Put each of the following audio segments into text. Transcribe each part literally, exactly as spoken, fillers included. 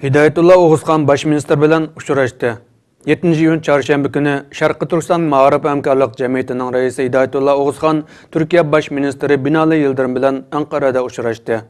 ھىدايەتۇللا ئوغۇزخان باش مىنىستىر بىلەن ئۇچراشتى. يەتتىنچى ئىيۇن چارشەنبە كۈنى شەرقىي تۈركىستان مائارىپ ھەمكارلىق جەمئىيىتىنىڭ رەئىسى ھىدايەتۇللا ئوغۇزخان تۈركىيە باش مىنىستىرى بىنالى يىلدىرىم بىلەن ئەنقەرەدە ئۇچراشتى.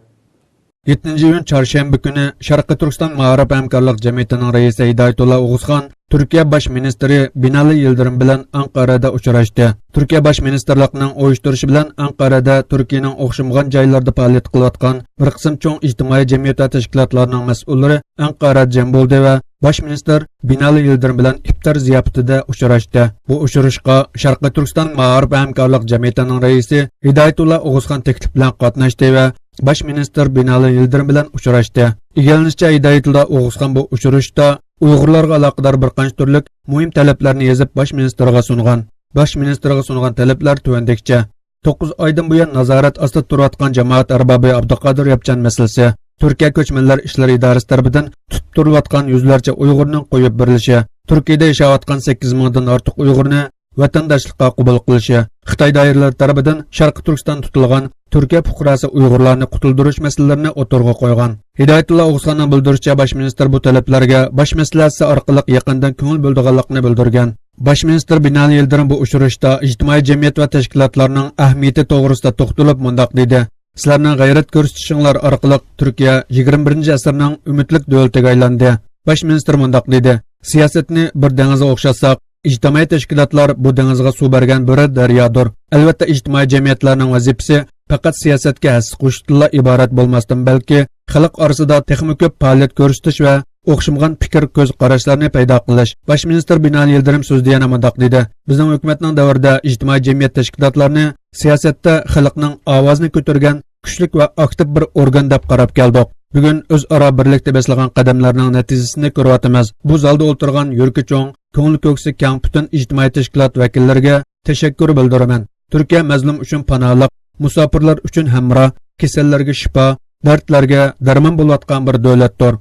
يەتتىنچى ئىيۇن چارشەنبە كۈنى شەرقىي تۈركىستان مائارىپ ھەمكارلىق جەمئىيىتىنىڭ رەئىسى ھىدايەتۇللا ئوغۇزخان تۈركىيە باش مىنىستىرى بىنالى يىلدىرىم بىلەن ئەنقەرەدە ئۇچراشتى. تۈركىيە باش مىنىستىرلىقىنىڭ ئۇيۇشتۇرۇشى بىلەن ئەنقەرەدە تۈركىيەنىڭ ئوخشىمىغان جايلىرىدا پائالىيەت قىلىۋاتقان بىر قىسىم چوڭ ئىجتىمائىي جەمئىيەت ۋە تەشكىلاتلارنىڭ مەسئۇللىرى ئەنقەرەدە جەم بولدى ۋە باش مىنىستىر بىنالى يىلدىرىم بىلەن ئىپتار زىياپىتىدە ئۇچراشتى. بۇ ئۇچرىشىشقا شەرقىي تۈركىستان مائارىپ ھەمكارلىق جەمئىيىتىنىڭ رەئىسى ھىدايەتۇللا ئوغۇزخان تەكلىپ بىلەن قاتناشتى ۋە باش مىنىستىر بىنالى يىلدىرىم بىلەن ئۇچراشتى. ئىگىلىنىشىچە، ھىدايەتۇللا ئوغۇزخان بۇ ئۇچرىشىشتا ئۇيغۇرلارغا ئالاقىدار بىر قانچە تۈرلۈك مۇھىم تەلەپلەرنى يېزىپ، باش مىنىستىرغا سۇنغان. باش مىنىستىرغا سۇنغان تەلەپلەر تۆۋەندىكىچە: توققۇز ئايدىن بۇيان نازارەت ئاستىدا تۇرۇۋاتقان جامائەت ئەربابى ئابدۇقادىر ياپچان مەسىلىسى، تۈركىيە كۆچمەنلەر ئىشلىرى ئىدارىسى تەرىپىدىن تۇتۇپ تۇرۇلۇۋاتقان يۈزلەرچە ئۇيغۇرنىڭ قويۇپ بېرىلىشى، تۈركىيەدە ياشاۋاتقان سەككىز مىڭدىن ئارتۇق ئۇيغۇرنى ۋەتەنداشلىققا قوبۇل قىلىشى، خىتاي دائىرىلىرى تەرىپىدىن شەرقىي تۈركىستان تۇتۇلغان تۈركىيە پۇقراسى ئۇيغۇرلارنى قۇتۇلدۇرۇش مەسىلىلىرىنى ئوتتۇرىغا قويغان. ھىدايەتۇللا ئوغۇزخاننىڭ بىلدۈرۈشىچە، باش مىنىستىر بۇ تەلەپلەرگە باش مەسلىھەتچىسى ئارقىلىق يېقىندىن كۆڭۈل بۆلىدىغانلىقىنى بىلدۈرگەن. باش مىنىستىر بىنالى يىلدىرىم بۇ ئۇچرىشىشتا ئىجتىمائىي جەمئىيەت ۋە تەشكىلاتلارنىڭ ئەھمىيىتى توغرىسىدا توختىلىپ مۇنداق دېدى: سىلەرنىڭ غەيرەت كۆرسىتىشىڭلار ئارقىلىق تۈركىيە يىگىرمە بىرىنچى ئەسىرنىڭ ئۈمىدلىك دۆلىتىگە ئايلاندى. باش مىنىستىر مۇنداق دېدى: سىياسەتنى بىر دېڭىزغا ئوخشاتساق، ئىجتىمائىي تەشكىلاتلار بۇ دېڭىزغا سۇ بەرگەن بىرەر دەريادۇر. ئەلۋەتتە، ئىجتىمائىي جەمئىيەتلەرنىڭ ۋەزىپىسى پەقەت سىياسەتكە ھەسسە قوشۇشتىنلا ئىبارەت بولماستىن، بەلكى خەلق ئارىسىدا تېخىمۇ كۆپ پائالىيەت كۆرسىتىش ۋە ئوخشىمىغان پىكىر، كۆز قاراشلارنى پەيدا قىلىش. باش مىنىستىر بىنالى يىلدىرىم سۆزىدە يەنە مۇنداق دېدى: بىزنىڭ ھۆكۈمەتنىڭ دەۋرىدە ئىجتىمائىي جەمئىيەت تەشكىلاتلارنى سىياسەتتە خەلقنىڭ ئاۋازىنى كۆتۈرگەن كۈچلۈك ۋە ئاكتىپ بىر ئورگان دەپ قاراپ كەلدۇق. بۈگۈن ئۆزئارا بىرلىكتە بېسىلغان قەدەملەرنىڭ نەتىجىسىنى كۆرۈۋاتىمىز. بۇ زالدا ئولتۇرغان يۈرىكى چوڭ، كۆڭلى كۆكسى كەڭ پۈتۈن ئىجتىمائىي تەشكىلات ۋەكىللىرىگە تەشەككۈر بىلدۈرىمەن. تۈركىيە مەزلۇم ئۈچۈن پاناھلىق، مۇساپىرلار ئۈچۈن ھەمراھ، كېسەللەرگە شىپا، دەردلەرگە دەرمان بولۇۋاتقان بىر دۆلەتتۇر.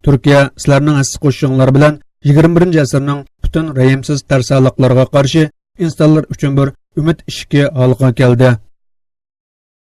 تۈركىيە سىلەرنىڭ ھەسسە قوشۇشۇڭلار بىلەن يىگىرمە بىرىنچى ئەسىرنىڭ پۈتۈن رەھىمسىز تەرسالىقلىرىغا قارشى ئىنسانلار ئۈچۈن بىر ئۈمىد ئىشىكى ھالقىغا كەلدى.